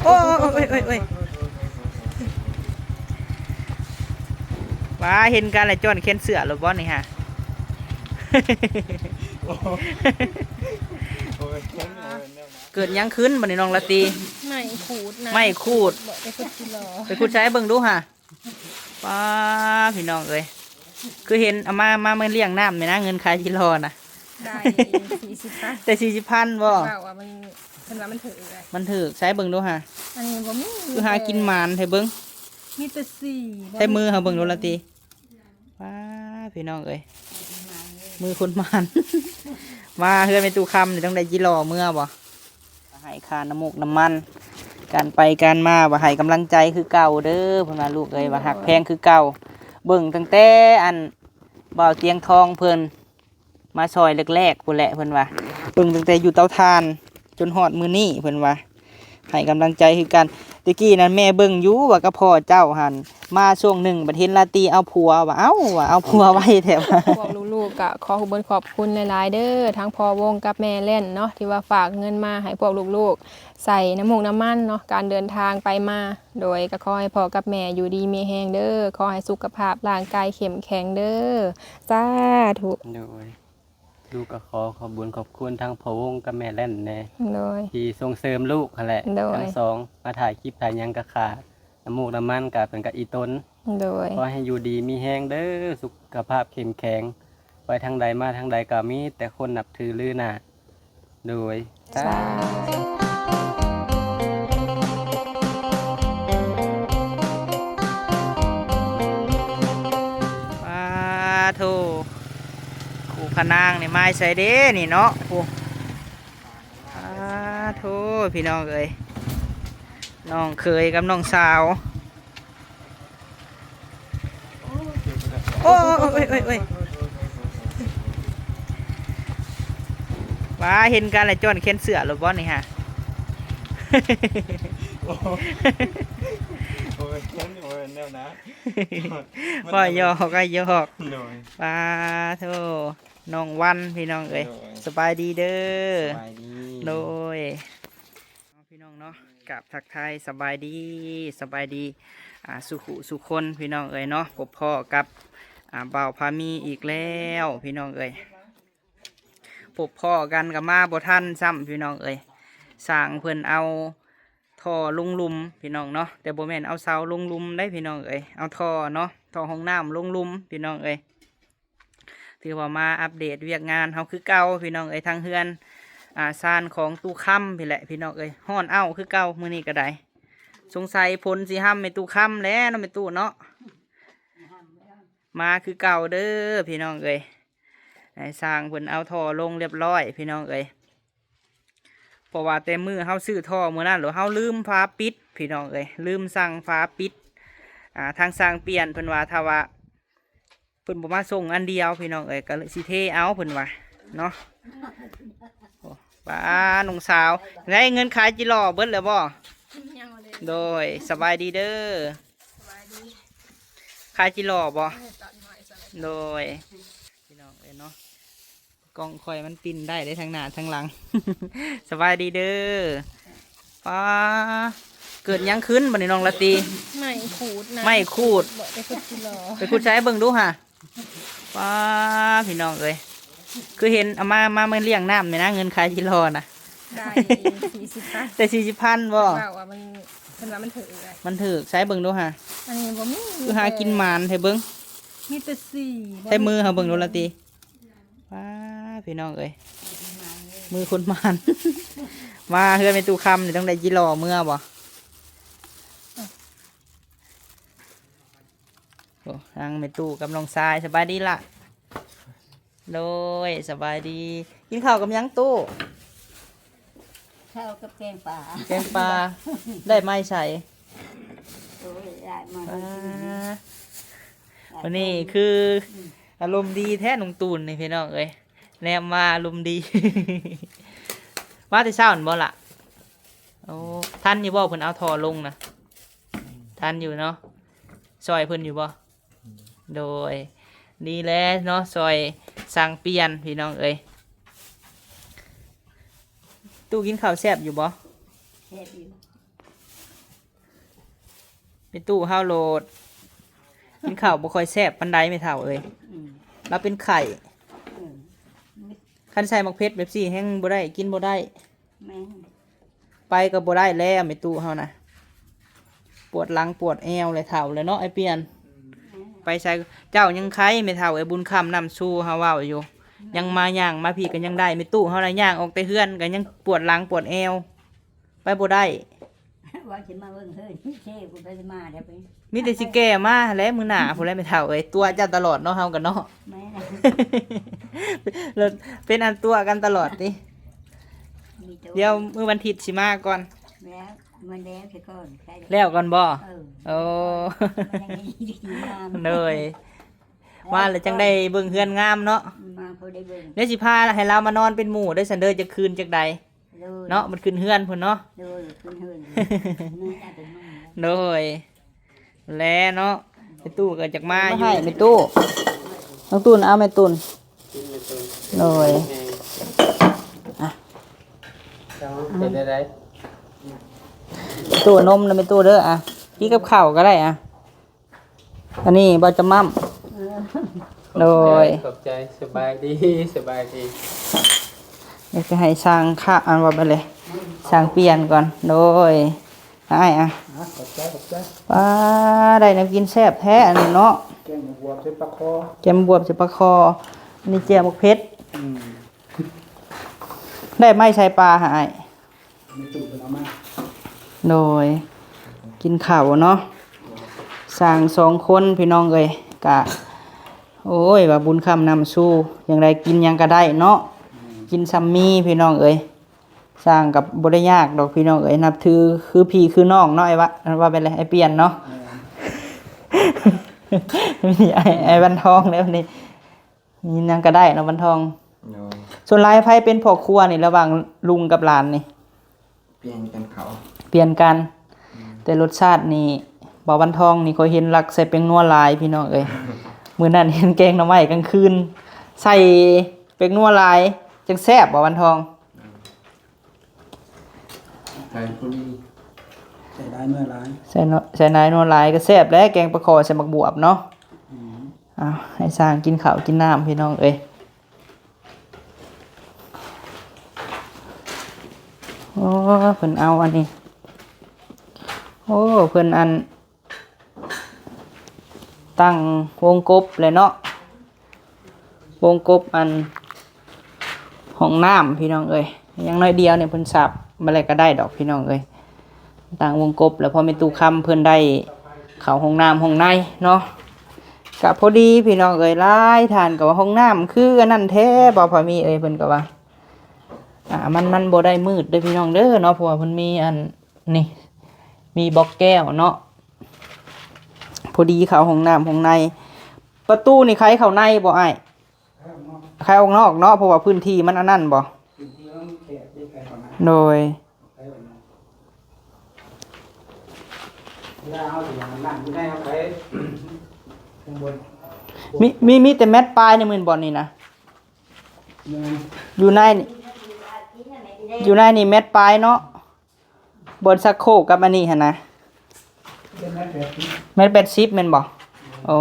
ໂອ້ຍ ໂອ້ຍ ໂອ້ຍ ໂອ້ຍ ວ່າເຫັນກັນແລ້ວຈ້ອນແຂນເສື້ອໂລດບໍ່ນີ້ຫາ? ເກີດຫຍັງຂຶ້ນບັດນີ້ນ້ອງລາຕີ? ໄມ້ຂູດນະ ໄມ້ຂູດ ບໍ່ໄດ້ຂຸດກິໂລ ໄປຂຸດໃສເບິ່ງດູຫາ. ປ້າ ພີ່ນ້ອງເອີຍ ຄືເຫັນເອົາມາ ມາ ມາລ້ຽງນ້ຳແມ່ນະ ເງິນຂາຍຈີ່ລໍນະ ໄດ້ສີ່ສິບພັນ ໄດ້ສີ່ສິບພັນບໍ່? ເວົ້າວ່າມັນ ເພິ່ນວ່າມັນຖືກ ມັນຖືກ ໃສເບິ່ງດູຫາ. ອັນນີ້ບໍ່ມີ ຄືຫາກິນໝານແທ້ເບິ່ງ ມີແຕ່ສີ່ ໃສມືເຮົາເບິ່ງດູລະຕິ. ປ້າ ພີ່ນ້ອງເອີຍ ມືຄົນໝານ ມາເຮືອນແມ່ຕູ້ຄຳນີ້ຕ້ອງໄດ້ຈີ່ລໍເມືອບໍ່? ໃຫ້ຄ່ານ້ຳມູກນ້ຳມັນ ການໄປການມາ ວ່າໃຫ້ກຳລັງໃຈຄືເກົ່າເດີ ເພິ່ນວ່າ ລູກເອີຍ ວ່າຮັກແພງຄືເກົ່າ. ເບິ່ງຕັ້ງແຕ່ອັນ ບ່າວຕຽງທອງເພິ່ນມາຊ່ອຍແລກໆ ພຸ້ນແຫຼະ ເພິ່ນວ່າ ເບິ່ງຕັ້ງແຕ່ຢູ່ເຕົາຖ່ານຈົນຮອດມື້ນີ້ ເພິ່ນວ່າ ໃຫ້ກຳລັງໃຈຄືກັນ. ແຕ່ກີ້ນັ້ນແມ່ເບິ່ງຢູ່ວ່າກັບພໍ່ເຈົ້າຫັ້ນ ມາຊ່ວງໜຶ່ງ ບັດເຫັນລາຕີເອົາຜົວວ່າ ເອົ້າ ວ່າເອົາຜົວໄວແທ້ວ່າ. ພວກລູກໆ ກໍຂໍຂອບບຸນຂອບຄຸນຫຼາຍໆເດີ ທັງພໍ່ວົງກັບແມ່ແລ່ນເນາະ ທີ່ວ່າຝາກເງິນມາໃຫ້ພວກລູກໆ ໃສ່ນ້ຳມູກນ້ຳມັນເນາະ ການເດີນທາງໄປມາ. ໂດຍ ກໍຂໍໃຫ້ພໍ່ກັບແມ່ຢູ່ດີມີແຮງເດີ ຂໍໃຫ້ສຸຂະພາບຮ່າງກາຍເຂັ້ມແຂງເດີ ສາທຸ. ໂດຍ ລູກກໍຂໍຂອບບຸນຂອບຄຸນທັງພໍ່ວົງກັບແມ່ແລ່ນແດ່ ໂດຍ ທີ່ສົ່ງເສີມລູກຫັ້ນແຫຼະ ໂດຍ ທັງສອງ ມາຖ່າຍຄລິບຖ່າຍຫຍັງກໍຄ່ານ້ຳມູກນ້ຳມັນກໍເປັນກັບອີ່ຕົນ. ໂດຍ ຂໍໃຫ້ຢູ່ດີມີແຮງເດີ ສຸຂະພາບເຂັ້ມແຂງ ໄປທາງໃດມາທາງໃດກໍມີແຕ່ຄົນນັບຖືລືໜ້າ. ໂດຍ ສາທຸ ສາທຸ. ປາໂທ ຄູ່ຂະນາງນີ້ມາໃສເດ້ນີ້ເນາະ ໂອ້ ປາໂທ ພີ່ນ້ອງເອີຍ ນ້ອງເຂີຍກັບນ້ອງສາວ. ໂອ້ຍ ໂອ້ຍ ໂອ້ຍ ໂອ້ຍ ວ່າເຫັນກັນແລ້ວຈ້ອນແຂນເສື້ອໂລດບໍ່ນີ້ຫາ? ໂອ້ຍ ໂອ້ຍ ໂອ້ຍ ແນວນັ້ນ ບໍ່ ຫຍອກ ກໍຫຍອກ. ໂດຍ ປາໂທ ນ້ອງວັນ ພີ່ນ້ອງເອີຍ ໂດຍ ສະບາຍດີເດີ ສະບາຍດີ ໂດຍ. ພີ່ນ້ອງເນາະ ກາບທັກທາຍສະບາຍດີ ສະບາຍດີ ອ່າ ສູ່ຄູ່ສູ່ຄົນ ພີ່ນ້ອງເອີຍເນາະ. ພົບພໍ້ກັບ ອ່າ ບ່າວພາມີອີກແລ້ວ ພີ່ນ້ອງເອີຍ ພົບພໍ້ກັນກໍມາບໍ່ທັນຊ້ຳ ພີ່ນ້ອງເອີຍ. ຊ່າງເພິ່ນເອົາທໍ່ລົງລຸ່ມ ພີ່ນ້ອງເນາະ ແຕ່ບໍ່ແມ່ນເອົາເສົາລົງລຸ່ມເດ້ ພີ່ນ້ອງເອີຍ ເອົາທໍ່ເນາະ ທໍ່ຫ້ອງນ້ຳລົງລຸ່ມ ພີ່ນ້ອງເອີຍ. ຖືວ່າມາອັບເດດວຽກງານເຮົາຄືເກົ່າ ພີ່ນ້ອງເອີຍ ທາງເຮືອນ ອ່າ ຊານຂອງຕູ້ຄຳພີ້ແຫຼະ ພີ່ນ້ອງເອີຍ. ຮ້ອນອ້າວຄືເກົ່າມື້ນີ້ກໍໄດ້ ສົງໄສຝົນຊິຫ້ຳແມ່ຕູ້ຄຳແຫຼະເນາະ ແມ່ຕູ້ເນາະ. ມາຄືເກົ່າເດີ ພີ່ນ້ອງເອີຍ ນາຍຊ່າງເພິ່ນເອົາທໍ່ລົງລຽບຮ້ອຍ ພີ່ນ້ອງເອີຍ. ເພາະວ່າແຕ່ມື້ເຮົາຊື້ທໍ່ມື້ນັ້ນ ແລ້ວເຮົາລືມຝາປິດ ພີ່ນ້ອງເອີຍ ລືມສັ່ງຝາປິດ. ອ່າ ທາງຊ່າງປ່ຽນເພິ່ນວ່າ ຖ້າວ່າເພິ່ນບໍ່ມາສົ່ງອັນດຽວ ພີ່ນ້ອງເອີຍ ກໍເລີຍຊິເທເອົາ ເພິ່ນວ່າເນາະ. ໂອ້ ປ້າ ນ້ອງສາວ ໄດ້ເງິນຂາຍຈິຫຼໍ່ເບິດແລ້ວບໍ່? ຍັງບໍ່ໄດ້ ໂດຍ ສະບາຍດີເດີ ສະບາຍດີ ຂາຍຈິຫຼໍ່ບໍ່? ເອີ ຕອນນ້ອຍ ໂດຍ ພີ່ນ້ອງເອີຍເນາະ. ກ້ອງຂ້ອຍມັນປິ່ນໄດ້ເດ້ ທັງໜ້າທັງຫຼັງ. ສະບາຍດີເດີ. ປ້າ ເກີດຫຍັງຂຶ້ນບັດນີ້ນ້ອງລາຕີ? ໄມ້ຂູດນະ ໄມ້ຂູດ ບໍ່ໄດ້ຂຸດກິໂລ ໄປຂຸດໃສເບິ່ງດູຫາ. ປ້າ ພີ່ນ້ອງເອີຍ ຄືເຫັນເອົາມາ ມາ ມາລ້ຽງນ້ຳແມ່ນະ ເງິນຂາຍຈິຫຼໍ່ນະ ໄດ້ສີ່ສິບພັນ ໄດ້ສີ່ສິບພັນບໍ່? ເວົ້າວ່າມັນ ເພິ່ນວ່າມັນຖືກ ມັນຖືກ ໃສເບິ່ງດູຫາ. ອັນນີ້ບໍ່ມີ ຄືຫາກິນໝານແທ້ເບິ່ງ ມີແຕ່ສີ່ ໃສມືເຮົາເບິ່ງດູລາຕີ. ປ້າ ພີ່ນ້ອງເອີຍ ມືຄົນໝານ ມາເຮືອນແມ່ຕູ້ຄຳນີ້ຕ້ອງໄດ້ຈິຫຼໍ່ເມືອບໍ່? ໂອ້ ທາງແມ່ຕູ້ກັບນ້ອງຊາຍ ສະບາຍດີລະ? ໂດຍ ສະບາຍດີ. ກິນເຂົ້າກັບຫຍັງຕູ້? ເຂົ້າກັບແກງປາ ແກງປາ ໄດ້ມາໃສ? ໂອ້ຍ ໄດ້ມາ ອ່າ ມື້ນີ້ຄື ອືມ ອາລົມດີແທ້ນ້ອງຕູນນີ້ ພີ່ນ້ອງເອີຍ ແນມມາອາລົມດີ. ມາແຕ່ເຊົ້າຫັ້ນບໍ່ລະ? ໂອ້ ທັນຢູ່ບໍ່ ເພິ່ນເອົາທໍ່ລົງນະ? ທັນຢູ່ເນາະ ຊ່ອຍເພິ່ນຢູ່ບໍ່? ໂດຍ ດີແລ້ວເນາະ ຊ່ອຍສ້າງປ່ຽນ ພີ່ນ້ອງເອີຍ. ຕູ້ກິນເຂົ້າແຊບຢູ່ບໍ່? ແຊບຢູ່. ແມ່ຕູ້ເຮົາໂລດ ກິນເຂົ້າບໍ່ຄ່ອຍແຊບປານໃດແມ່ເຖົ້າເອີຍ. ອືມ ລາວເປັນໄຂ້. ເອີ ຄັນໃສ່ໝາກເຜັດແບບຊີ້ແຮງບໍ່ໄດ້ ກິນບໍ່ໄດ້. ແມ່ນ ໄປກໍບໍ່ໄດ້ແລ້ວແມ່ຕູ້ເຮົານະ ປວດຫຼັງປວດແອວແລ້ວ ເຖົ້າແລ້ວເນາະ ອ້າຍປ່ຽນ. ແມ່ນ ໄປໃສ ເຈົ້າຍັງໄຄແມ່ເຖົ້າເອີຍ ບຸນຄຳນຳຊູເຮົາເວົ້າຢູ່. ແມ່ນ ຍັງມາ ຍ່າງມາພີ້ກໍຍັງໄດ້ ແມ່ຕູ້ເຮົານະ ຍ່າງອອກແຕ່ເຮືອນກໍຍັງປວດຫຼັງປວດແອວ ໄປບໍ່ໄດ້. ວ່າຊິມາເບິ່ງເຮືອນເຊ ບໍ່ໄດ້ມາແລ້ວໄປ ມີແຕ່ຊິແກ່ມາແຫຼະ ມື້ໜ້າພຸ້ນແຫຼະແມ່ເຖົ້າເອີຍ. ຕົວະເຈົ້າຕະຫຼອດເນາະ ເຮົາກັນເນາະ. ແມ່ນ ແລ້ວເປັນອັນຕົວະກັນຕະຫຼອດຕິ. ມີຕົວະ ດຽວມື້ວັນທິດຊິມາກ່ອນ. ແລ້ວມັນແລ້ວຊະກ່ອນ ໃຊ້ແລ້ວ ແລ້ວກ່ອນບໍ່? ເອີ ໂອ້ ມັນຍັງມີທີ່ງາມ ໂດຍ ມາແລ້ວຈັ່ງໄດ້ເບິ່ງເຮືອນງາມເນາະ. ມາພໍໄດ້ເບິ່ງ ດຽວຊິພາໃຫ້ລາວມານອນເປັນໝູ່ເດີ ຊັ້ນເດີ ຈັກຄືນຈັກໃດ. ໂດຍ ເນາະ ມັນຂຶ້ນເຮືອນພຸ້ນເນາະ. ໂດຍ ຂຶ້ນເຮືອນ ໂດຍ ແລະເນາະ ແມ່ຕູ້ກໍຢາກມາຢູ່ ແມ່ຕູ້ ນ້ອງຕຸ່ນ ເອົາແມ່ຕຸ່ນ ກິນແມ່ຕຸ່ນ ໂດຍ ແຮງ ອ່ະ ເຈົ້າເປັນໄດ້ໃດ ແມ່ຕູ້ ນົມນະແມ່ຕູ້ເດີ. ອ່ະ ກິນກັບເຂົ້າກໍໄດ້ ອ່ະ. ອັນນີ້ບໍ່ຈະໝ້ຳ ເອີ ໂດຍ ຂອບໃຈ ສະບາຍດີ ສະບາຍດີ. ດຽວຈະໃຫ້ຊ່າງຄະ ອັນວ່າໄປເລີຍ ຊ່າງປ່ຽນກ່ອນ ໂດຍ ອ້າຍ ອ່ະ ອ່ະ ຂອບໃຈ ຂອບໃຈ. ປ້າ ໄດ້ແນວກິນແຊບແທ້ອັນນີ້ເນາະ ແກງບວບໃສ່ປາຄໍ່ ແກງບວບໃສ່ປາຄໍ່ ອັນນີ້ແຈ່ວໝາກເຜັດ. ອືມ ໄດ້ໄມ້ໃສ່ປາຫາອ້າຍ ແມ່ຕູ້ເພິ່ນເອົາມາ ໂດຍ ກິນເຂົ້າເນາະ ຊ່າງສອງຄົນພີ່ນ້ອງເອີຍ. ກະ ໂອ້ຍ ວ່າບຸນຄຳນຳຊູ ຈັ່ງໃດກິນຫຍັງກະໄດ້ເນາະ. ແມ່ນ ກິນຊ່ຳມີພີ່ນ້ອງເອີຍ. ຊ່າງກະບໍ່ໄດ້ຍາກດອກພີ່ນ້ອງເອີຍ ນັບຖືຄືພີ່ຄືນ້ອງເນາະ ອ້າຍວ່າ ວ່າໄປເລີຍ ອ້າຍປ່ຽນເນາະ. ແມ່ນ ມີອ້າຍ ອ້າຍວັນທອງແລ້ວນີ້ ມີຫຍັງກໍໄດ້ເນາະ ວັນທອງ. ໂດຍ ສ່ວນຫຼາຍໃຜເປັນພໍ່ຄົວນີ້ ລະຫວ່າງລຸງກັບຫຼານນີ້? ປ່ຽນກັນເຂົ້າ ປ່ຽນກັນ. ອືມ ແຕ່ລົດຊາດນີ້ ບ່າວວັນທອງນີ້ ຂ້ອຍເຫັນລັກໃສ່ແປ້ງນົວຫຼາຍພີ່ນ້ອງເອີຍ. ມື້ນັ້ນເຫັນແກງໜໍ່ໄມ້ກາງຄືນ ໃສ່ແປ້ງນົວຫຼາຍ ຈັ່ງແຊບ ບ່າວວັນທອງ. ໃສ່ພໍດີ ໃສ່ຫຼາຍນົວຫຼາຍ ໃສ່ໜໍ່ ໃສ່ຫຼາຍນົວຫຼາຍກໍແຊບແຫຼະ ແກງປາຄໍ່ໃສ່ໝາກບວບເນາະ. ອືມ ເອົາ ໃຫ້ຊ່າງກິນເຂົ້າກິນນ້ຳພີ່ນ້ອງເອີຍ. ໂອ້ ເພິ່ນເອົາອັນນີ້ ໂອ້ ເພິ່ນອັນ ຕັ້ງວົງກົບແຫຼະເນາະ ວົງກົບອັນຫ້ອງນ້ຳພີ່ນ້ອງເອີຍ. ຢ່າງໜ້ອຍດຽວນີ້ເພິ່ນສາບມາແລ້ວກໍໄດ້ດອກພີ່ນ້ອງເອີຍ. ຕັ້ງວົງກົບແລ້ວ ພໍແມ່ຕູ້ຄຳເພິ່ນໄດ້ເຂົ້າຫ້ອງນ້ຳຫ້ອງໃນເນາະ ກະພໍດີພີ່ນ້ອງເອີຍ. ຫຼາຍທ່ານກໍວ່າ ຫ້ອງນ້ຳຄືອັນນັ້ນແທ້ ບໍ່ພາມີເອີຍ ເພິ່ນກໍວ່າ ອ່າ ມັນ ມັນບໍ່ໄດ້ມືດເດີພີ່ນ້ອງເດີເນາະ ເພາະວ່າເພິ່ນມີອັນນີ້ ມີບລັອກແກ້ວເນາະ ພໍດີເຂົ້າຫ້ອງນ້ຳຫ້ອງໃນ. ປະຕູນີ້ໄຂເຂົ້າໃນບໍ່ອ້າຍ? ໄຂອອກນອກເນາະ ເພາະວ່າພື້ນທີ່ມັນອັນນັ້ນບໍ່? ໂດຍ ມີ ມີ ມີແຕ່ແມັດປາຍໃນມື້ບ່ອນນີ້ນະ. ແມ່ນ ຢູ່ໃນນີ້ ຢູ່ໃນນີ້ແມັດປາຍເນາະ ບ່ອນຊັກໂຄກກັບອັນນີ້ຫັ້ນນະ ແມັດແປດສິບແມ່ນບໍ່? ໂອ້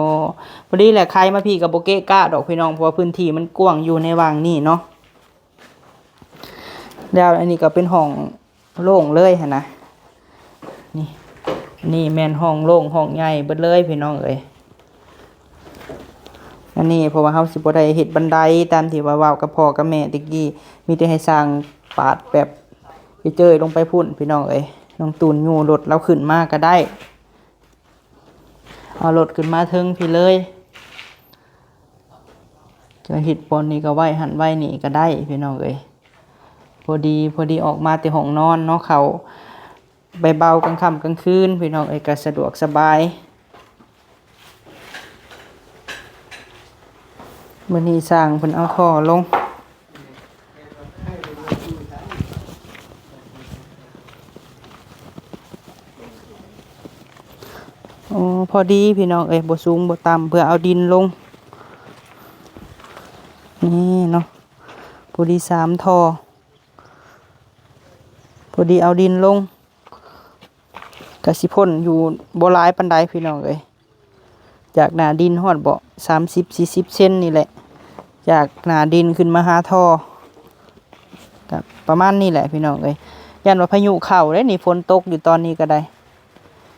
ພໍດີແຫຼະ ໄຂມາພີ້ກໍບໍ່ເກະກະດອກພີ່ນ້ອງ ເພາະວ່າພື້ນທີ່ມັນກວ້າງຢູ່ໃນຫວ່າງນີ້ເນາະ. ແລ້ວອັນນີ້ກໍເປັນຫ້ອງ ໂລ່ງເລີຍຫັ້ນນະ. ນີ້ ນີ້ແມ່ນຫ້ອງໂລ່ງຫ້ອງໃຫຍ່ເບິດເລີຍພີ່ນ້ອງເອີຍ. ອັນນີ້ເພາະວ່າເຮົາຊິບໍ່ໄດ້ເຮັດບັນໄດຕາມທີ່ວ່າເວົ້າກັບພໍ່ກັບແມ່ແຕ່ກີ້ ມີແຕ່ໃຫ້ຊ່າງປາດແບບເຈີຍໆລົງໄປພຸ້ນພີ່ນ້ອງເອີຍ. ນ້ອງຕູນຍູ້ລົດລາວຂຶ້ນມາກໍໄດ້ ເອົາລົດຂຶ້ນມາເທິງພີ້ເລີຍ. ຈະເຮັດບ່ອນນີ້ກໍໄວ້ຫັ້ນໄວ້ນີ້ກໍໄດ້ພີ່ນ້ອງເອີຍ. ພໍດີ ພໍດີອອກມາແຕ່ຫ້ອງນອນເນາະ ເຂົ້າໄປເບົາກາງຄ່ຳກາງຄືນພີ່ນ້ອງເອີຍ ກໍສະດວກສະບາຍ. ມື້ນີ້ຊ່າງເພິ່ນເອົາທໍ່ລົງ. ໂອ້ ພໍດີພີ່ນ້ອງເອີຍ ບໍ່ສູງບໍ່ຕ່ຳ ເພື່ອເອົາດິນລົງ. ນີ້ເນາະ ພໍດີສາມທໍ່ ພໍດີເອົາດິນລົງ. ກະຊິພົ້ນຢູ່ບໍ່ຫຼາຍປານໃດພີ່ນ້ອງເອີຍ. ຈາກໜ້າດິນຮອດບໍ່ ສາມສິບ ສີ່ສິບເຊັນນີ້ແຫຼະ ຈາກໜ້າດິນຂຶ້ນມາຫາທໍ່ ກະປະມານນີ້ແຫຼະພີ່ນ້ອງເອີຍ. ຢ້ານວ່າພາຍຸເຂົ້າເດ້ນີ້ ຝົນຕົກຢູ່ຕອນນີ້ກະໄດ້.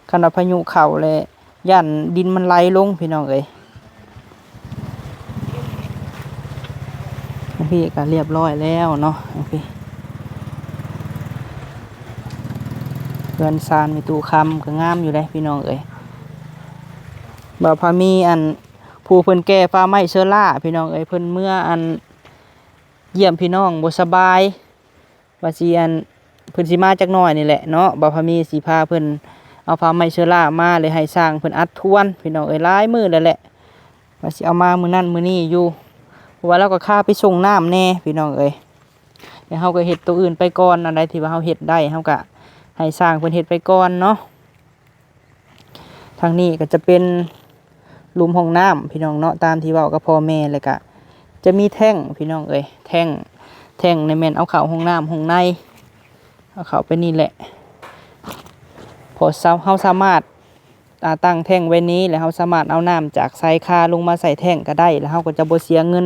ຄັນວ່າພາຍຸເຂົ້າແລ້ວ ຢ້ານດິນມັນໄຫຼລົງພີ່ນ້ອງເອີຍ. ທາງພີ້ກະລຽບຮ້ອຍແລ້ວເນາະ ທາງພີ້ ເຮືອນຊານແມ່ຕູ້ຄຳກະງາມຢູ່ເດ້ພີ່ນ້ອງເອີຍ. ບ່າວພາມີ ອັນ ຜູ້ເພິ່ນແກ່ຟ້າໄມ້ເຊີລາພີ່ນ້ອງເອີຍ ເພິ່ນເມືອ ອັນ ຢ້ຽມພີ່ນ້ອງບໍ່ສະບາຍ ວ່າຊິ ອັນ ເພິ່ນຊິມາຈັກໜ້ອຍນີ້ແຫຼະເນາະ. ບ່າວພາມີຊິພາເພິ່ນເອົາຟ້າໄມ້ເຊີລາມາ ແລະ ໃຫ້ຊ່າງເພິ່ນອັດທວນພີ່ນ້ອງເອີຍ ຫຼາຍມື້ແລ້ວແຫຼະ ວ່າຊິເອົາມາມື້ນັ້ນມື້ນີ້ຢູ່ ເພາະວ່າລາວກະຄາໄປສົ່ງນ້ຳແດ່ພີ່ນ້ອງເອີຍ. ແຕ່ເຮົາກະເຮັດໂຕອື່ນໄປກ່ອນ ອັນໃດທີ່ວ່າເຮົາເຮັດໄດ້ ເຮົາກະໃຫ້ຊ່າງເພິ່ນເຮັດໄປກ່ອນເນາະ. ທາງນີ້ກະຈະເປັນ ລຸ່ມຫ້ອງນ້ຳພີ່ນ້ອງເນາະ ຕາມທີ່ເວົ້າກັບພໍ່ແມ່ ແລ້ວກະຈະມີແທ້ງພີ່ນ້ອງເອີຍ ແທ້ງ ແທ້ງນີ້ແມ່ນເອົາເຂົ້າຫ້ອງນ້ຳຫ້ອງໃນ ເອົາເຂົ້າໄປນີ້ແຫຼະ. ເພາະເຮົາສາມາດ ອາ ຕັ້ງແທ້ງໄວ້ນີ້ ແລ້ວເຮົາສາມາດເອົານ້ຳຈາກຊາຍຄາລົງມາໃສ່ແທ້ງກະໄດ້ ແລ້ວເຮົາກະຈະບໍ່ເສຍເງິນ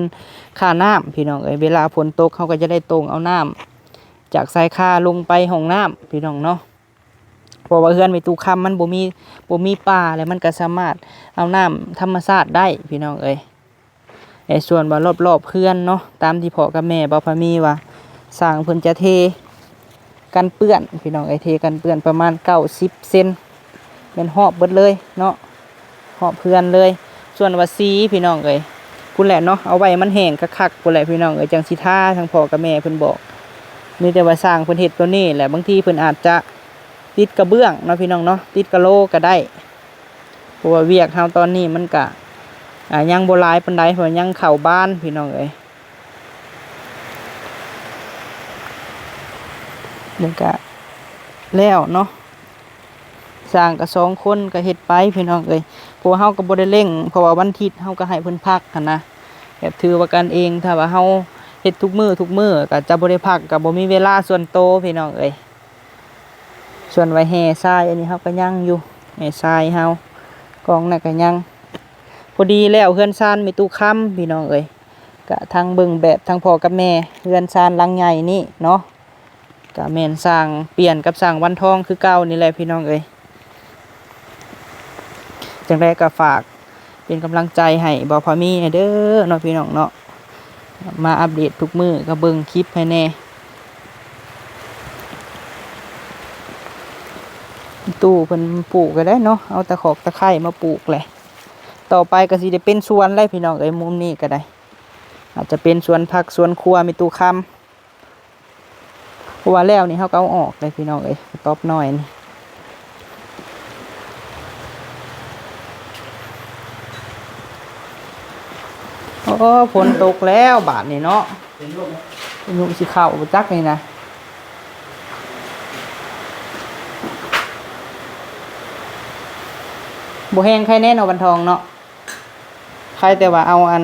ຄ່ານ້ຳພີ່ນ້ອງເອີຍ. ເວລາຝົນຕົກເຮົາກະຈະໄດ້ໂຕ່ງເອົານ້ຳຈາກຊາຍຄາລົງໄປຫ້ອງນ້ຳພີ່ນ້ອງເນາະ. ເພາະວ່າເຮືອນແມ່ຕູ້ຄຳມັນບໍ່ມີ ບໍ່ມີປ່າ ແລ້ວມັນກະສາມາດເອົານ້ຳທຳມະຊາດໄດ້ພີ່ນ້ອງເອີຍ. ໃນສ່ວນວ່າລອບໆເຮືອນເນາະ ຕາມທີ່ພໍ່ກັບແມ່ບ່າວພາມີວ່າ ຊ່າງເພິ່ນຈະເທກັນເປື້ອນພີ່ນ້ອງເອີຍ ເທກັນເປື້ອນປະມານເກົ້າສິບເຊັນ ແມ່ນຮອບເບິດເລີຍເນາະ ຮອບເຮືອນເລີຍ. ສ່ວນວ່າສີພີ່ນ້ອງເອີຍ ພຸ້ນແຫຼະເນາະ ເອົາໄວ້ມັນແຫ້ງຄັກໆພຸ້ນແຫຼະພີ່ນ້ອງເອີຍ ຈັ່ງຊິທາ ທາງພໍ່ກັບແມ່ເພິ່ນບອກ. ມີແຕ່ວ່າຊ່າງເພິ່ນເຮັດໂຕນີ້ແຫຼະ ບາງທີເພິ່ນອາດຈະຕິດກະເບື້ອງເນາະພີ່ນ້ອງເນາະ ຕິດກະໂລກະໄດ້. ເພາະວ່າວຽກເຮົາຕອນນີ້ມັນກະ ອາ ຍັງບໍ່ຫຼາຍປານໃດ ເພາະວ່າຍັງເຂົ້າບານພີ່ນ້ອງເອີຍ. ນີ້ກະແລ້ວເນາະ ຊ່າງກະສອງຄົນກະເຮັດໄປພີ່ນ້ອງເອີຍ. ເພາະວ່າເຮົາກະບໍ່ໄດ້ເລັ່ງ ເພາະວ່າວັນທິດເຮົາກະໃຫ້ເພິ່ນພັກຫັ້ນນະ ແບບຖືວ່າກັນເອງ. ຖ້າວ່າເຮົາເຮັດທຸກມື້ທຸກມື້ກະຈະບໍ່ໄດ້ພັກ ກະບໍ່ມີເວລາສ່ວນໂຕພີ່ນ້ອງເອີຍ. ສ່ວນວ່າແຮ່ຊາຍ ອັນນີ້ເຮົາກະຍັງຢູ່ ແຮ່ຊາຍເຮົາ ກອງນັ້ນກະຍັງ. ພໍດີແລ້ວເຮືອນຊານແມ່ຕູ້ຄຳພີ່ນ້ອງເອີຍ ກະທັງເບິ່ງແບບທັງພໍ່ກັບແມ່ ເຮືອນຊານຫຼັງໃຫຍ່ນີ້ເນາະ ກະແມ່ນຊ່າງປ່ຽນກັບຊ່າງວັນທອງຄືເກົ່ານີ້ແຫຼະພີ່ນ້ອງເອີຍ. ຈັ່ງໃດກະຝາກເປັນກຳລັງໃຈໃຫ້ບ່າວພາມີແດ່ເດີເນາະພີ່ນ້ອງເນາະ ມາອັບເດດທຸກມື້ກະເບິ່ງຄລິບໃຫ້ແດ່. ຕູ້ເພິ່ນປູກກະໄດ້ເນາະ ເອົາຕະຂອກຕະໄຄມາປູກແຫຼະ. ຕໍ່ໄປກະຊິໄດ້ເປັນສວນແລ້ວພີ່ນ້ອງເອີຍ ມຸມນີ້ກະໄດ້ ອາດຈະເປັນສວນຜັກສວນຄົວແມ່ຕູ້ຄຳ. ເພາະວ່າແລ້ວນີ້ເຮົາກະເອົາອອກເລີຍພີ່ນ້ອງເອີຍ ກະຕອບນ້ອຍນີ້. ໂອ້ ຝົນຕົກແລ້ວບາດນີ້ເນາະ ພາຍຸຊິເຂົ້າບໍ່ຈັກນີ້ນະ. ບໍ່ແຮງໄຄແນ່ເນາະ ວັນທອງເນາະ ໄຄແຕ່ວ່າເອົາອັນ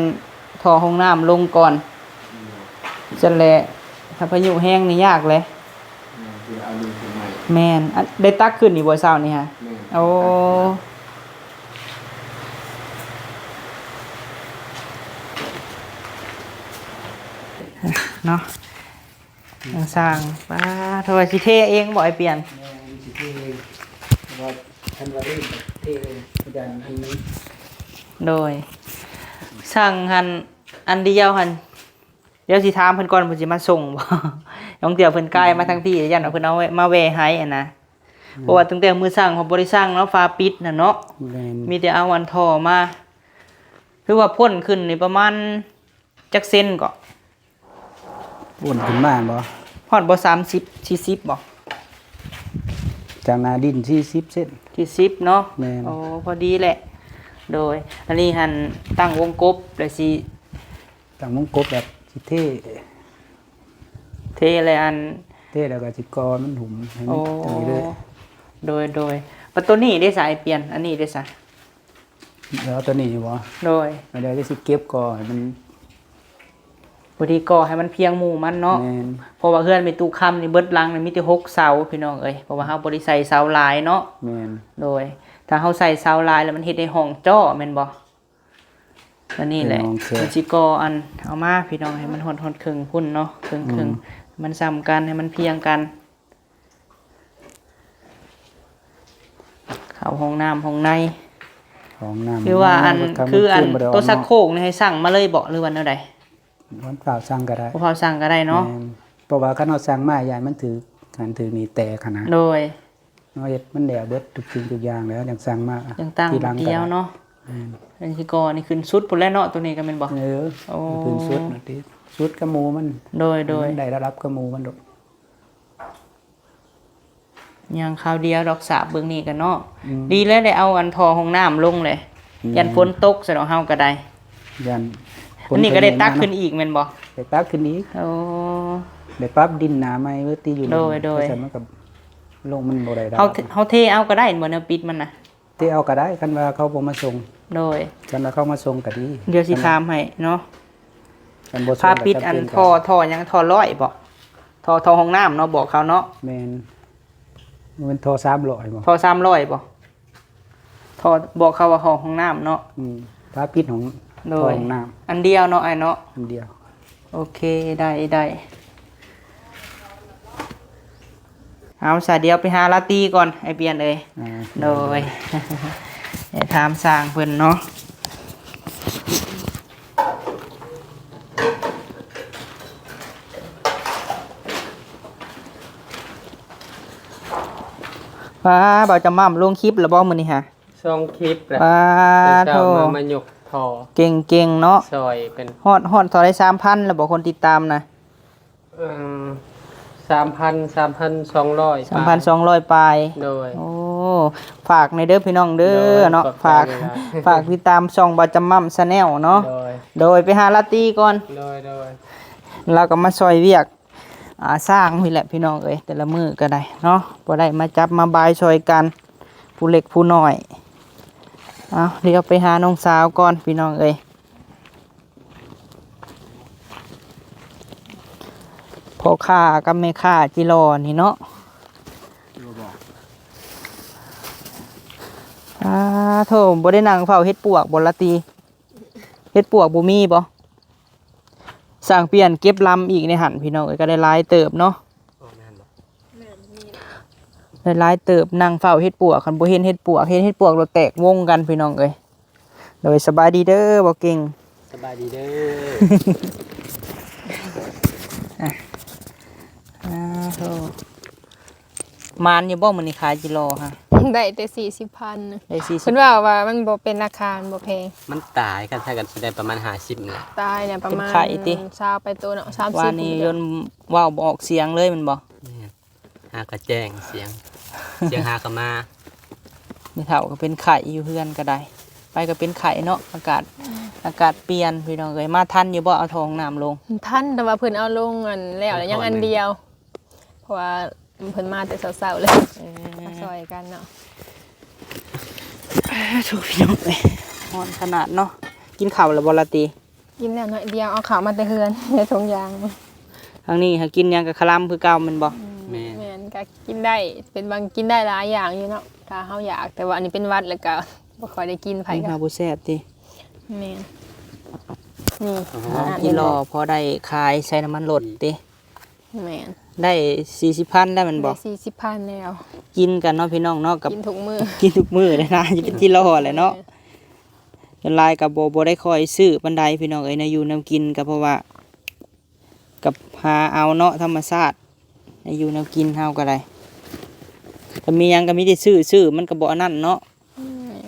ທໍ່ຫ້ອງນ້ຳລົງກ່ອນ. ຊັ້ນແຫຼະ ຖ້າພາຍຸແຮງນີ້ຍາກເລີຍ. ແມ່ນ ອັນ ໄດ້ຕັກຂຶ້ນນີ້ບໍ່ເຊົ້ານີ້ຫະ? ໂອ້ ເນາະ ຊ່າງ ປາ ເທົ່າວ່າຊິເທເອງບໍ່ ອ້າຍປ່ຽນ? ແມ່ນ ຊິເທເອງ ເພາະວ່າຄັນວ່າເອງເທເອງ ອາຈານອັນນີ້. ໂດຍ ຊ່າງຫັ້ນ ອັນດຽວຫັ້ນ ດຽວຊິຖາມເພິ່ນກ່ອນ ເພິ່ນຊິມາສົ່ງບໍ່? ບາງເທື່ອເພິ່ນກາຍມາທາງພີ້ ຢ້ານວ່າເພິ່ນເອົາມາແວ່ໃຫ້ຫັ້ນນະ. ເພາະວ່າຕັ້ງແຕ່ມື້ຊ່າງເຮົາບໍ່ໄດ້ຊ່າງເນາະ ຝາປິດຫັ້ນເນາະ. ແມ່ນ ມີແຕ່ເອົາອັນທໍ່ມາ. ຖືວ່າພົ້ນຂຶ້ນນີ້ປະມານຈັກເຊັນເກາະ? ພົ້ນຂຶ້ນມາບໍ່? ຮອດບໍ່ ສາມສິບ ສີ່ສິບບໍ່? ຈາກໜ້າດິນສີ່ສິບເຊັນ. ສີ່ສິບເນາະ? ແມ່ນ ໂອ້ ພໍດີແຫຼະ. ໂດຍ ອັນນີ້ຫັ້ນຕັ້ງວົງກົບແລ້ວຊິ ຕັ້ງວົງກົບແບບຊິເທ ເທແລ້ວອັນ ເທແລ້ວກະຊິກໍ່ມັນຫຸ້ມໃຫ້ມັນ ໂອ້ ຈັ່ງນີ້ເລີຍ. ໂດຍ ໂດຍ ປະໂຕນີ້ເດ້ສາຍປ່ຽນ ອັນນີ້ເດ້ສາ? ແລ້ວໂຕນີ້ຢູ່ບໍ່? ໂດຍ ແລ້ວຊິເກັບກໍ່ໃຫ້ມັນ ພໍດີກໍ່ໃຫ້ມັນພຽງໝູ່ມັນເນາະ. ແມ່ນ. ເພາະວ່າເຮືອນແມ່ຕູ້ຄຳນີ້ເບິດຫຼັງນີ້ມີແຕ່ຫົກເສົາພີ່ນ້ອງເອີຍ ເພາະວ່າເຮົາບໍ່ໄດ້ໃສ່ເສົາຫຼາຍເນາະ. ແມ່ນ. ໂດຍ ຖ້າເຮົາໃສ່ເສົາຫຼາຍແລ້ວມັນເຮັດໃຫ້ຫ້ອງຈໍ້ແມ່ນບໍ່? ອັນນີ້ແຫຼະ ເປັນຫ້ອງແຄບ ມັນຊິກໍ່ອັນ ເອົາມາພີ່ນ້ອງ ໃຫ້ມັນຮອດ ຮອດເຄິ່ງພຸ້ນເນາະ ເຄິ່ງໆ ອືມ ໃຫ້ມັນສ່ຳກັນ ໃຫ້ມັນພຽງກັນ. ເຂົ້າຫ້ອງນ້ຳຫ້ອງໃນ ຫ້ອງນ້ຳ ຄືວ່າອັນ ຫ້ອງໃນ ຄືອັນ ບໍ່ໄດ້ອອກ ໂຕຊັກໂຄກນີ້ໃຫ້ສັ່ງມາເລີຍບໍ ຫຼືວ່າແນວໃດ? ມັນຟ້າວສັ່ງກໍໄດ້ ບໍ່ຟ້າວສັ່ງກໍໄດ້ເນາະ. ແມ່ນ. ເພາະວ່າຄັນເຮົາສັ່ງມາ ຢ້ານມັນຖືກ ອັນຖືກນີ້ແຕກຫັ້ນນະ. ໂດຍ. ເຮົາເຮັດມັນແລ້ວເບິດທຸກສິ່ງທຸກຢ່າງແລ້ວ ຈັ່ງສັ່ງມາ ຈັ່ງຕັ້ງ ທີຫຼັງກໍໄດ້ ດຽວເນາະ. ແມ່ນ. ອັນຊິກໍ່ນີ້ຂຶ້ນສຸດພຸ້ນແຫຼະເນາະ ໂຕນີ້ກໍແມ່ນບໍ່? ເອີ ໂອ້ ຂຶ້ນສຸດນັ້ນຕິ ສຸດກັບໝູ່ມັນ. ໂດຍໆ. ມັນໄດ້ລະດັບກັບໝູ່ມັນໂດດ. ຍ່າງຄາວດຽວດອກ ສາບເບິ່ງນີ້ກັນເນາະ. ອືມ ດີແລ້ວໄດ້ເອົາອັນທໍ່ຫ້ອງນ້ຳລົງເລີຍ. ແມ່ນ. ຢ້ານຝົນຕົກຊະດອກ ເຮົາກໍໄດ້ ຢ້ານຝົນ ອັນນີ້ກໍໄດ້ຕັກຂຶ້ນອີກແມ່ນບໍ່? ໄດ້ຕັກຂຶ້ນອີກ. ໂອ້ ໄດ້ປັບດິນໜ້າໃໝ່ເບິດຕິຢູ່. ໂດຍໆ. ແຕ່ຊັ້ນມັນກໍລົງ ມັນບໍ່ໄດ້ລະດັບ. ເຮົາ ເຮົາເທເອົາກໍໄດ້ແມ່ນບໍ່ ແນວປິດມັນນະ? ເທເອົາກໍໄດ້ ຄັນວ່າເຂົາບໍ່ມາສົ່ງ. ໂດຍ. ຄັນວ່າເຂົາມາສົ່ງກໍດີ. ດຽວຊິຖາມໃຫ້ເນາະ. ຄັນບໍ່ສົ່ງ ຝາປິດ ກໍຈຳເປັນ ອັນທໍ່ ກໍ ທໍ່ຫຍັງ ທໍ່ຮ້ອຍບໍ? ທໍ່ ທໍ່ຫ້ອງນ້ຳເນາະ ບອກເຂົາເນາະ. ແມ່ນ. ແມ່ນທໍ່ສາມຮ້ອຍບໍ? ທໍ່ສາມຮ້ອຍບໍ? ທໍ່ ບອກເຂົາວ່າຫ້ອງ ຫ້ອງນ້ຳເນາະ. ອືມ ຝາປິດຫ້ອງ ໂດຍ ຫ້ອງນ້ຳ ອັນດຽວເນາະ ອ້າຍເນາະ. ອັນດຽວ. ໂອເຄ ໄດ້ ໄດ້. ເອົາຊະ ດຽວໄປຫາລາຕີກ່ອນ ອ້າຍປຽນເອີຍ. ອ່າ ໂດຍ ໄດ້ຖາມຊ່າງເພິ່ນເນາະ. ປ້າ ບ່າວຈຳໝ່ຳລົງຄລິບແລ້ວບໍ່ມື້ນີ້ຫະ? ສອງຄລິບແລ້ວ. ປ້າ ແຕ່ເຊົ້າ ໂທ້ ມາ ມາຍົກທໍ່ ເກັ່ງໆເນາະ ຊ່ອຍເພິ່ນ. ຮອດ ຮອດເທົ່າໃດ ສາມພັນແລ້ວບໍ່ ຄົນຕິດຕາມນະ? ເອີ ສາມພັນ ສາມພັນສອງຮ້ອຍ ສາມພັນສອງຮ້ອຍປາຍ. ໂດຍ. ໂອ້ ຝາກແດ່ເດີພີ່ນ້ອງເດີ ໂດຍ ເນາະ. ຂອບໃຈ ຝາກ ຫຼາຍໆ ຝາກຕິດຕາມຊ່ອງບ່າວຈຳໝ່ຳ Channel ເນາະ. ໂດຍ. ໂດຍ ໄປຫາລາຕີກ່ອນ. ໂດຍ ໂດຍ. ລາວກໍມາຊ່ອຍວຽກ ອ່າ ຊ່າງນີ້ແຫຼະພີ່ນ້ອງເອີຍ ແຕ່ລະມື້ກໍໄດ້ເນາະ ບໍ່ໄດ້ມາຈັບມາບາຍຊ່ອຍກັນ ຜູ້ເລັກຜູ້ນ້ອຍ. ເອົາ ດຽວໄປຫານ້ອງສາວກ່ອນພີ່ນ້ອງເອີຍ. ພໍ່ຄ້າກັບແມ່ຄ້າຈິລໍນີ້ເນາະ. ອາໂທ້ ບໍ່ໄດ້ນັ່ງເຝົ້າເຫັດປວກບໍ່ລະຕິ? ເຫັດປວກບໍ່ມີບໍ່? ຊ່າງປ່ຽນເກັບລຳອີກໃນຫັ້ນພີ່ນ້ອງເອີຍ ກໍໄດ້ຫຼາຍເຕີບເນາະ. ໄດ້ຫຼາຍເຕີບ ນັ່ງເຝົ້າເຫັດປວກ ຄັນບໍ່ເຫັນເຫັດປວກ ເຫັນເຫັດປວກໂລດແຕກວົງກັນພີ່ນ້ອງເອີຍ. ໂດຍ ສະບາຍດີເດີ ບໍ່ເກັ່ງ. ສະບາຍດີເດີ. ອາ ອາໂທ້ ໝານຢູ່ບໍ່ມື້ນີ້ຂາຍຈິລໍຮະ? ໄດ້ແຕ່ສີ່ສິບພັນ. ໄດ້ສີ່ສິບ ເພິ່ນເວົ້າວ່າມັນບໍ່ເປັນລາຄາ ມັນບໍ່ແພງ. ມັນຕາຍ ຄັນໃຊ້ກັນຊິໄດ້ປະມານຫ້າສິບນີ້ແຫຼະ. ຕາຍແລ້ວປະມານ ເປັນໄຂ້ຕິ? ຊາວປາຍໂຕເນາະ ສາມສິບ ວ່ານີ້ຈົນເວົ້າບໍ່ອອກສຽງເລີຍແມ່ນບໍ່? ແມ່ນ. ຫາກະແຈ້ງສຽງ ສຽງຫາກະມາ. ແມ່ເຖົ້າກໍເປັນໄຂ້ຢູ່ເຮືອນກໍໄດ້ ໄປກໍເປັນໄຂ້ເນາະ ອາກາດ ອືມ ອາກາດປ່ຽນພີ່ນ້ອງເອີຍ. ມາທັນຢູ່ບໍ່ ເອົາທໍ່ຫ້ອງນ້ຳລົງ? ທັນ ແຕ່ວ່າເພິ່ນເອົາລົງອັນແລ້ວ ແລ້ວຍັງອັນດຽວ ເພາະວ່າເພິ່ນມາແຕ່ເຊົ້າໆເລີຍ. ເອີ ມາຊ່ອຍກັນເນາະ. ໂທ້ ພີ່ນ້ອງເອີຍ ຮ້ອນຂະໜາດເນາະ. ກິນເຂົ້າແລ້ວບໍ່ລາຕີ? ກິນແລ້ວໜ້ອຍດຽວ ເອົາເຂົ້າມາແຕ່ເຮືອນໃນຖົງຢາງ. ທາງນີ້ຫາກິນຫຍັງກໍຄະລຳຄືເກົ່າແມ່ນບໍ່? ອືມ ແມ່ນ ແມ່ນ ກໍກິນໄດ້ ເປັນບາງ ກິນໄດ້ຫຼາຍຢ່າງຢູ່ເນາະ ຖ້າເຮົາຢາກ ແຕ່ວ່າອັນນີ້ເປັນຫວັດ ແລ້ວກໍບໍ່ຄ່ອຍໄດ້ກິນ ໃຜກໍ ມັນຫາບໍ່ແຊບຕິ? ແມ່ນ. ນີ້ ອືມ ກິນຫຼໍ່ພໍໄດ້ຂາຍໃສ່ນ້ຳມັນລົດຕິ? ແມ່ນ. ໄດ້ສີ່ສິບພັນແລ້ວແມ່ນບໍ່? ໄດ້ສີ່ສິບພັນແລ້ວ. ກິນກັນເນາະພີ່ນ້ອງເນາະ ກັບ ກິນທຸກມື້ ກິນທຸກມື້ເດ້ນະ ຈະເປັນຈິລໍແຫຼະເນາະ. ເອີ ສ່ວນຫຼາຍກໍບໍ່ ບໍ່ໄດ້ຄ່ອຍຊື້ປານໃດພີ່ນ້ອງເອີຍ ແນວຢູ່ແນວກິນ ກໍເພາະວ່າກັບຫາເອົາເນາະ ທຳມະຊາດ ແນວຢູ່ແນວກິນເຮົາກໍໄດ້ ກໍມີຫຍັງກໍມີແຕ່ຊື້ ຊື້ມັນກໍບໍ່ອັນນັ້ນເນາະ. ອືມ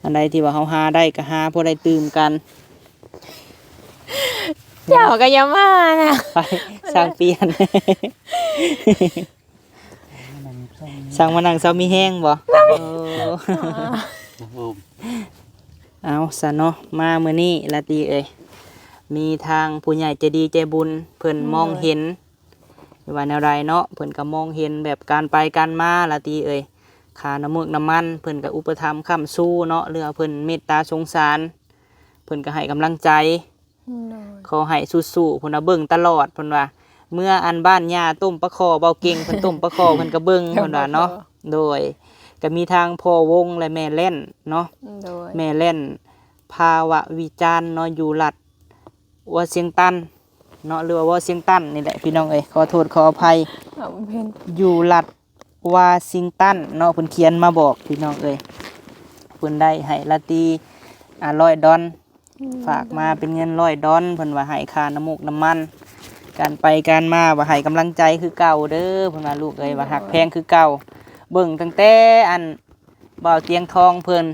ອັນໃດທີ່ວ່າເຮົາຫາໄດ້ກໍຫາພໍໄດ້ຕື່ມກັນ. ເຈົ້າກໍຢ່າມານະ ໄປ ຊ່າງປ່ຽນ ຊ່າງມານັ່ງເຊົາມີແຮງບໍ່? ໂອ້ ໂອ້ ເອົາຊະເນາະ ມາມື້ນີ້ລາຕີເອີຍ ມີທາງຜູ້ໃຫຍ່ໃຈດີໃຈບຸນເພິ່ນ ອືມ ມອງເຫັນ ຫຼືວ່າແນວໃດເນາະ ເພິ່ນກໍມອງເຫັນແບບການໄປການມາລາຕີເອີຍ ຄ່ານ້ຳມັກນ້ຳມັນ ເພິ່ນກໍອຸປະຖຳຄ້ຳຊູເນາະ ຫຼືວ່າເພິ່ນເມດຕາສົງສານ ເພິ່ນກໍໃຫ້ກຳລັງໃຈ ໂດຍ ຂໍໃຫ້ສູ້ໆ ເພິ່ນວ່າເບິ່ງຕະຫຼອດ ເພິ່ນວ່າ ເມື່ອອັນບ້ານຍ່າຕົ້ມປາຄໍ່ ເບົາເກັ່ງເພິ່ນຕົ້ມປາຄໍ່ ເພິ່ນກໍເບິ່ງ ເພິ່ນວ່າເນາະ. ໂດຍ ກໍມີທາງພໍ່ວົງ ແລະ ແມ່ແລ່ນເນາະ ໂດຍ ແມ່ແລ່ນ ພາວະວິຈານເນາະ ຢູ່ລັດວໍຊິງຕັນເນາະ ຫຼືວ່າວໍຊິງຕັນນີ້ແຫຼະ ພີ່ນ້ອງເອີຍ ຂໍໂທດຂໍອະໄພ ເວົ້າບໍ່ເປັນ ຢູ່ລັດວໍຊິງຕັນເນາະ ເພິ່ນຂຽນມາບອກ ພີ່ນ້ອງເອີຍ ເພິ່ນໄດ້ໃຫ້ລາຕີ ອ່າ ຮ້ອຍດອນ ອືມ ຝາກມາເປັນເງິນຮ້ອຍດອນ ເພິ່ນວ່າໃຫ້ຄ່ານ້ຳມູກນ້ຳມັນ ການໄປການມາ ວ່າໃຫ້ກຳລັງໃຈຄືເກົ່າເດີ ເພິ່ນວ່າ ລູກເອີຍ ວ່າຮັກແພງຄືເກົ່າ ເບິ່ງຕັ້ງແຕ່ອັນ ບ່າວຕຽງທອງເພິ່ນ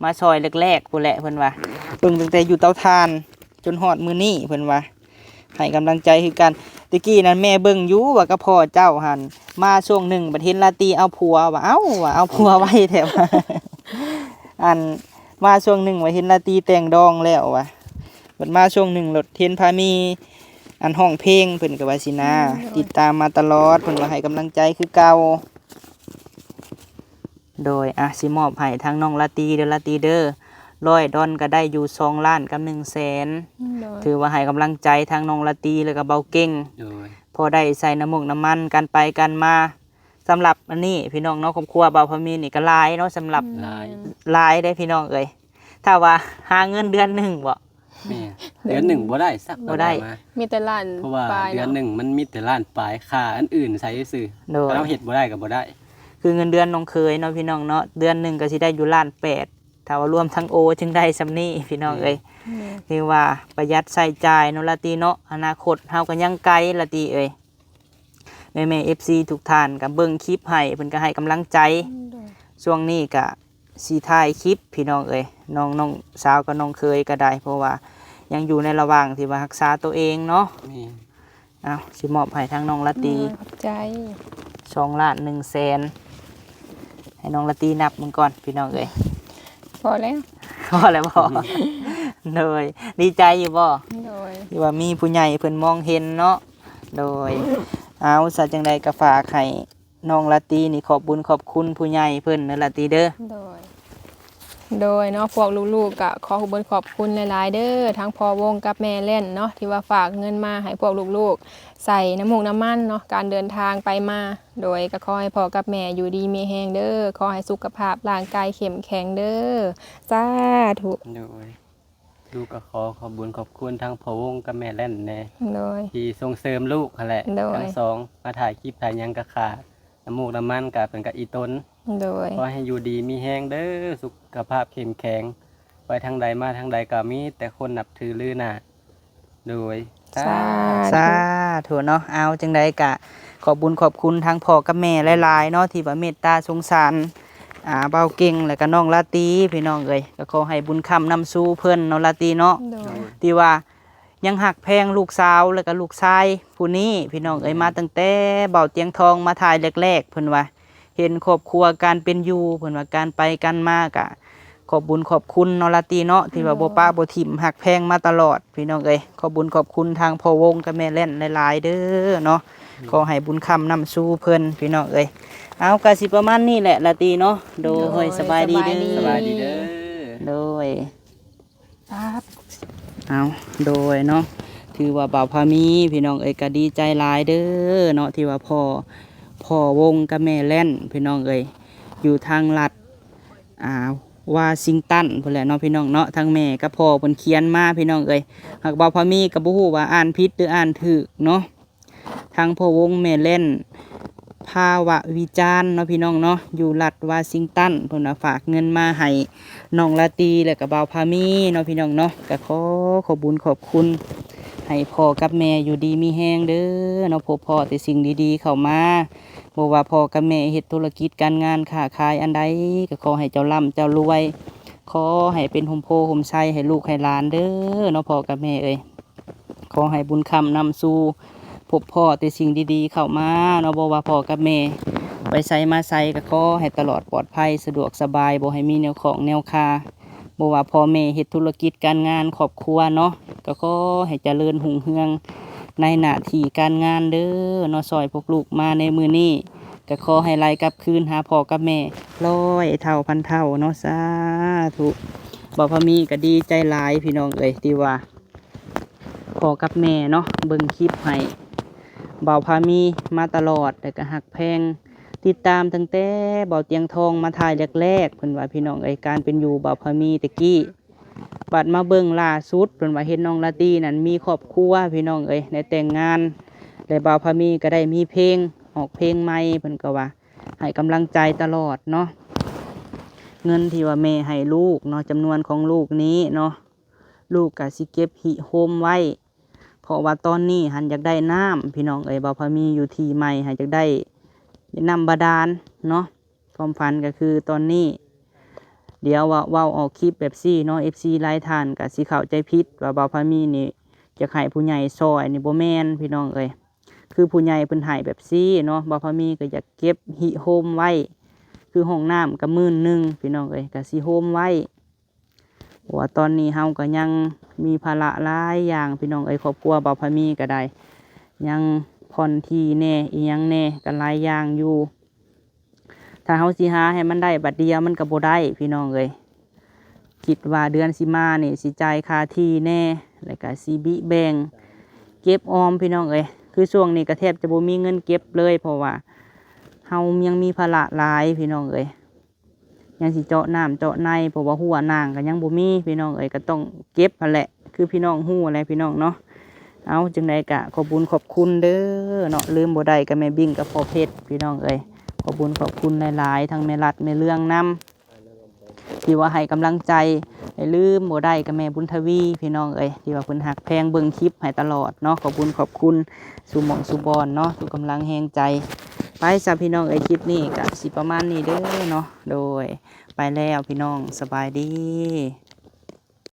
ມາຊ່ອຍແລກໆ ພຸ້ນແຫຼະ ເພິ່ນວ່າ ເບິ່ງຕັ້ງແຕ່ຢູ່ເຕົາຖ່ານຈົນຮອດມື້ນີ້ ເພິ່ນວ່າ ໃຫ້ກຳລັງໃຈຄືກັນ. ແຕ່ກີ້ນັ້ນແມ່ເບິ່ງຢູ່ວ່າກັບພໍ່ເຈົ້າຫັ້ນ ມາຊ່ວງໜຶ່ງບັດເຫັນລາຕີເອົາຜົວວ່າ ເອົ້າ ວ່າເອົາຜົວໄວແທ້ວ່າ ອັນ ມາຊ່ວງໜຶ່ງວ່າເຫັນລາຕີແຕ່ງດອງແລ້ວວ່າ ບັດມາຊ່ວງໜຶ່ງໂລດເຫັນພາມີ ອັນ ຮ້ອງເພງ ເພິ່ນກໍວ່າຊີ້ນາ ອືມ ຕິດຕາມມາຕະຫຼອດ ເພິ່ນວ່າໃຫ້ກຳລັງໃຈຄືເກົ່າ. ໂດຍ ອ່ະ ຊິມອບໃຫ້ທາງນ້ອງລາຕີເດີ ລາຕີເດີ ຮ້ອຍດອນກໍໄດ້ຢູ່ສອງລ້ານກັບໜຶ່ງແສນ ໂດຍ ຖືວ່າໃຫ້ກຳລັງໃຈທາງນ້ອງລາຕີ ແລ້ວກໍເບົາເກັ່ງ ໂດຍ ພໍໄດ້ໃສ່ນ້ຳມູກນ້ຳມັນ ການໄປການມາ. ສຳລັບອັນນີ້ພີ່ນ້ອງເນາະ ຄອບຄົວບ່າວພາມີນນີ້ກໍຫຼາຍເນາະ ສຳລັບ ອືມ ຫຼາຍ ຫຼາຍເດ້ພີ່ນ້ອງເອີຍ ຖ້າວ່າຫາເງິນເດືອນໜຶ່ງບໍ ແມ່ນ ເດືອນໜຶ່ງບໍ່ໄດ້ສັກ ບໍ່ໄດ້ ບໍ່ໄດ້ມາ ມີແຕ່ລ້ານ ເພາະວ່າ ປາຍເນາະ ເດືອນໜຶ່ງມັນມີແຕ່ລ້ານປາຍ ຄ່າອັນອື່ນໃສ່ຊື່ໆ ໂດຍ ຖ້າເຮົາເຮັດບໍ່ໄດ້ກໍບໍ່ໄດ້ ຄືເງິນເດືອນນ້ອງເຂີຍເນາະ ພີ່ນ້ອງເນາະ ເດືອນໜຶ່ງກໍຊິໄດ້ຢູ່ລ້ານແປດ ຖ້າວ່າລວມທັງໂອຈຶ່ງໄດ້ສ່ຳນີ້ ພີ່ນ້ອງເອີຍ ແມ່ນ ຖືວ່າປະຢັດໃຊ້ຈ່າຍເນາະ ລາຕີເນາະ ອະນາຄົດເຮົາກໍຍັງໄກ ລາຕີເອີຍ ແມ່ໆ ເອັຟຊີ ທຸກທ່ານກໍເບິ່ງຄລິບໃຫ້ ເພິ່ນກໍໃຫ້ກຳລັງໃຈ ອືມ ໂດຍ ຊ່ວງນີ້ກໍ ຊິຖ່າຍຄລິບພີ່ນ້ອງເອີຍ ນ້ອງ ນ້ອງສາວກັບນ້ອງເຂີຍກໍໄດ້ ເພາະວ່າຍັງຢູ່ໃນລະຫວ່າງທີ່ວ່າຮັກສາຕົວເອງເນາະ ແມ່ນ ເອົາ ຊິມອບໃຫ້ທາງນ້ອງລາຕີ ໂດຍ ຂອບໃຈ ສອງລ້ານໜຶ່ງແສນ ໃຫ້ນ້ອງລາຕີນັບເບິ່ງກ່ອນພີ່ນ້ອງເອີຍ ພໍແລ້ວ ພໍແລ້ວບໍ ໂດຍ ດີໃຈຢູ່ບໍ ໂດຍ ທີ່ວ່າມີຜູ້ໃຫຍ່ເພິ່ນມອງເຫັນເນາະ ໂດຍ ເອົາ ຊະຈັ່ງໃດກໍຝາກໃຫ້ ນ້ອງລາຕີນີ້ຂອບບຸນຂອບຄຸນຜູ້ໃຫຍ່ເພິ່ນເດີລາຕີເດີ ໂດຍ ໂດຍເນາະ ພວກລູກໆ ກໍຂໍຂອບບຸນຂອບຄຸນຫຼາຍໆ ເດີ ທັງພໍ່ວົງກັບແມ່ແລ່ນເນາະ ທີ່ວ່າຝາກເງິນມາໃຫ້ພວກລູກໆ ໃສ່ນ້ຳມູກນ້ຳມັນເນາະ ການເດີນທາງໄປມາ ໂດຍ ກໍຂໍໃຫ້ພໍ່ກັບແມ່ຢູ່ດີມີແຮງເດີ ຂໍໃຫ້ສຸຂະພາບຮ່າງກາຍເຂັ້ມແຂງເດີ ສາທຸ ໂດຍ ລູກກໍຂໍຂອບບຸນຂອບຄຸນທັງພໍ່ວົງກັບແມ່ແລ່ນແດ່ ໂດຍ ທີ່ສົ່ງເສີມລູກຫັ້ນແຫຼະ ໂດຍ ທັງສອງ ມາຖ່າຍຄລິບຖ່າຍຫຍັງກໍຄ່ານ້ຳມູກນ້ຳມັນກໍເປັນກັບອີ່ຕົນ ໂດຍ ຂໍໃຫ້ຢູ່ດີມີແຮງເດີ ສຸຂະພາບເຂັ້ມແຂງ ໄປທາງໃດມາທາງໃດກໍມີແຕ່ຄົນນັບຖືລືໜ້າ ໂດຍ ສາ ສາທຸ ສາທຸເນາະ ເອົາ ຈັ່ງໃດກະຂອບບຸນຂອບຄຸນທາງພໍ່ກັບແມ່ຫຼາຍໆເນາະ ທີ່ວ່າເມດຕາສົງສານ ອ່າ ບ່າວເກັ່ງ ແລ້ວກະນ້ອງລາຕີ ພີ່ນ້ອງເອີຍ ກໍຂໍໃຫ້ບຸນຄ້ຳນຳຊູເພິ່ນເນາະ ລາຕີເນາະ ໂດຍ ທີ່ວ່າຍັງຮັກແພງລູກສາວ ແລ້ວກະລູກຊາຍຜູ້ນີ້ ພີ່ນ້ອງເອີຍ ມາຕັ້ງແຕ່ບ່າວຕຽງທອງມາຖ່າຍແລກໆ ເພິ່ນວ່າ ເຫັນຄອບຄົວການເປັນຢູ່ ເພິ່ນວ່າການໄປການມາກະຂອບບຸນຂອບຄຸນເນາະ ລາຕີເນາະ ທີ່ວ່າ ໂດຍ ບໍ່ປະບໍ່ຖິ້ມ ຮັກແພງມາຕະຫຼອດ ພີ່ນ້ອງເອີຍ ຂອບບຸນຂອບຄຸນທາງພໍ່ວົງກັບແມ່ແລ່ນຫຼາຍໆເດີເນາະ ໂດຍ ຂໍໃຫ້ບຸນຄ້ຳນຳຊູເພິ່ນ ພີ່ນ້ອງເອີຍ ເອົາ ກະຊິປະມານນີ້ແຫຼະ ລາຕີເນາະ ໂດຍ ໂດຍ ສະບາຍດີເດີ ສະບາຍດີເດີ ໂດຍ ເອົາ ໂດຍເນາະ ຖືວ່າບ່າວພາມີ ພີ່ນ້ອງເອີຍ ກໍດີໃຈຫຼາຍເດີເນາະ ທີ່ວ່າພໍ່ ພໍ່ວົງກັບແມ່ແລ່ນ ພີ່ນ້ອງເອີຍ ຢູ່ທາງລັດ ອ່າ ວາຊິງຕັນພຸ້ນແຫຼະເນາະ ພີ່ນ້ອງເນາະ ທັງແມ່ກັບພໍ່ເພິ່ນຂຽນມາ ພີ່ນ້ອງເອີຍ ຫາກບ່າວພາມີກໍບໍ່ຮູ້ວ່າອ່ານຜິດ ຫຼື ອ່ານຖືກເນາະ. ທາງພໍ່ວົງແມ່ແລ່ນ ພາວະວິຈານເນາະ ພີ່ນ້ອງເນາະ ຢູ່ລັດວາຊິງຕັນ ເພິ່ນວ່າຝາກເງິນມາໃຫ້ນ້ອງລາຕີ ແລະກະບ່າວພາມີເນາະ ພີ່ນ້ອງເນາະ ກະຂໍຂອບບຸນຂອບຄຸນ ໃຫ້ພໍ່ກັບແມ່ຢູ່ດີມີແຮງເດີເນາະ ພົບພໍ້ແຕ່ສິ່ງດີໆເຂົ້າມາ ບໍ່ວ່າພໍ່ກັບແມ່ເຮັດທຸລະກິດການງານຄ້າຂາຍອັນໃດ ກະຂໍໃຫ້ເຈົ້າລ່ຳເຈົ້າລວຍ ຂໍໃຫ້ເປັນຮົ່ມໂພຮົ່ມໄຊໃຫ້ລູກໃຫ້ຫຼານເດີເນາະ ພໍ່ກັບແມ່ເອີຍ. ຂໍໃຫ້ບຸນຄ້ຳນຳສູ່ ພົບພໍ້ແຕ່ສິ່ງດີໆເຂົ້າມາເນາະ ບໍ່ວ່າພໍ່ກັບແມ່ໄປໃສມາໃສ ກໍຂໍໃຫ້ຕະຫຼອດປອດໄພ ສະດວກສະບາຍ ບໍ່ໃຫ້ມີແນວຂ້ອງແນວຄາ ບໍ່ວ່າພໍ່ແມ່ເຮັດທຸລະກິດການງານຄອບຄົວເນາະ ກໍຂໍໃຫ້ຈະເລີນຮຸ່ງເຮືອງໃນໜ້າທີ່ການງານເດີເນາະ ຊ່ອຍພວກລູກມາໃນມື້ນີ້ ກໍຂໍໃຫ້ໄຫຼກັບຄືນຫາພໍ່ກັບແມ່ຮ້ອຍເທົ່າພັນເທົ່າເນາະ ສາທຸ. ບ່າວພາມີກໍດີໃຈຫຼາຍພີ່ນ້ອງເອີຍ ທີ່ວ່າ ພໍ່ກັບແມ່ເນາະ ເບິ່ງຄລິບໃຫ້ບ່າວພາມີມາຕະຫຼອດ ແລ້ວກໍຮັກແພງ ຕິດຕາມຕັ້ງແຕ່ບ່າວຕຽງທອງມາຖ່າຍແລກໆ ເພິ່ນວ່າ ພີ່ນ້ອງເອີຍ ການເປັນຢູ່ບ່າວພາມີແຕ່ກີ້ ບັດມາເບິ່ງລ່າສຸດ ເພິ່ນວ່າເຫັນນ້ອງລາຕີນັ້ນມີຄອບຄົວ ພີ່ນ້ອງເອີຍ ໄດ້ແຕ່ງງານ ແລະ ບ່າວພາມີກໍໄດ້ມີເພງ ອອກເພງໃໝ່ ເພິ່ນກໍວ່າໃຫ້ກຳລັງໃຈຕະຫຼອດເນາະ. ເງິນທີ່ວ່າແມ່ໃຫ້ລູກເນາະ ຈຳນວນຂອງລູກນີ້ເນາະ ລູກກໍຊິເກັບຫິໂຮມໄວ້ ເພາະວ່າຕອນນີ້ຫັ້ນຢາກໄດ້ນ້ຳ ພີ່ນ້ອງເອີຍ ບ່າວພາມີຢູ່ທີ່ໃໝ່ຫັ້ນຢາກໄດ້ນ້ຳບາດານເນາະ. ຄວາມຝັນກໍຄືຕອນນີ້ ດຽວວ່າເວົ້າອອກຄລິບແບບຊີ້ເນາະ ເອັຟຊີຫຼາຍທ່ານກໍຊິເຂົ້າໃຈຜິດວ່າບ່າວພາມີນີ້ຢາກໃຫ້ຜູ້ໃຫຍ່ຊ່ອຍ ນີ້ບໍ່ແມ່ນ ພີ່ນ້ອງເອີຍ ຄືຜູ້ໃຫຍ່ເພິ່ນໃຫ້ແບບຊີ້ເນາະ ບ່າວພາມີກໍຢາກເກັບຫິໂຮມໄວ້ ຄືຫ້ອງນ້ຳກໍໝື່ນໜຶ່ງ ພີ່ນ້ອງເອີຍ ກໍຊິໂຮມໄວ້ ເພາະວ່າຕອນນີ້ເຮົາກໍຍັງມີພາລະຫຼາຍຢ່າງ ພີ່ນ້ອງເອີຍ ຄອບຄົວບ່າວພາມີກໍໄດ້ ຍັງຜ່ອນທີ່ແດ່ ອີ່ຫຍັງແດ່ ກໍຫຼາຍຢ່າງຢູ່. ຖ້າເຮົາຊິຫາໃຫ້ມັນໄດ້ບາດດຽວມັນກໍບໍ່ໄດ້ ພີ່ນ້ອງເອີຍ ຄິດວ່າເດືອນຊິມານີ້ຊິຈ່າຍຄ່າທີ່ແດ່ ແລ້ວກໍຊິບິແບ່ງເກັບອອມ ພີ່ນ້ອງເອີຍ ຄືຊ່ວງນີ້ກໍແທບຈະບໍ່ມີເງິນເກັບເລີຍ ເພາະວ່າເຮົາຍັງມີພາລະຫຼາຍ ພີ່ນ້ອງເອີຍ ຍັງຊິເຈາະນ້ຳເຈາະໃນ ເພາະວ່າຮົ້ວນ້ຳກໍຍັງບໍ່ມີ ພີ່ນ້ອງເອີຍ ກໍຕ້ອງເກັບຫັ້ນແຫຼະ ຄືພີ່ນ້ອງຮູ້ແຫຼະ ພີ່ນ້ອງເນາະ. ເອົາ ຈັ່ງໃດກໍຂອບບຸນຂອບຄຸນເດີເນາະ ລືມບໍ່ໄດ້ກໍແມ່ບິ້ງກັບພໍ່ເພັດ ພີ່ນ້ອງເອີຍ ຂອບບຸນຂອບຄຸນຫຼາຍໆ ທັງແມ່ລັດແມ່ເລື່ອງນຳ ທີ່ວ່າໃຫ້ກຳລັງໃຈ ແລະ ລືມບໍ່ໄດ້ກໍແມ່ບຸນທະວີ ພີ່ນ້ອງເອີຍ ທີ່ວ່າເພິ່ນຮັກແພງເບິ່ງຄລິບໃຫ້ຕະຫຼອດເນາະ ຂອບບຸນຂອບຄຸນສູ່ໝ່ອງສູ່ບ່ອນເນາະ ສູ່ກຳລັງແຮງໃຈ. ໄປຊະ ພີ່ນ້ອງເອີຍ ຄລິບນີ້ກໍຊິປະມານນີ້ເດີເນາະ ໂດຍ ໄປແລ້ວ ພີ່ນ້ອງ ສະບາຍດີ.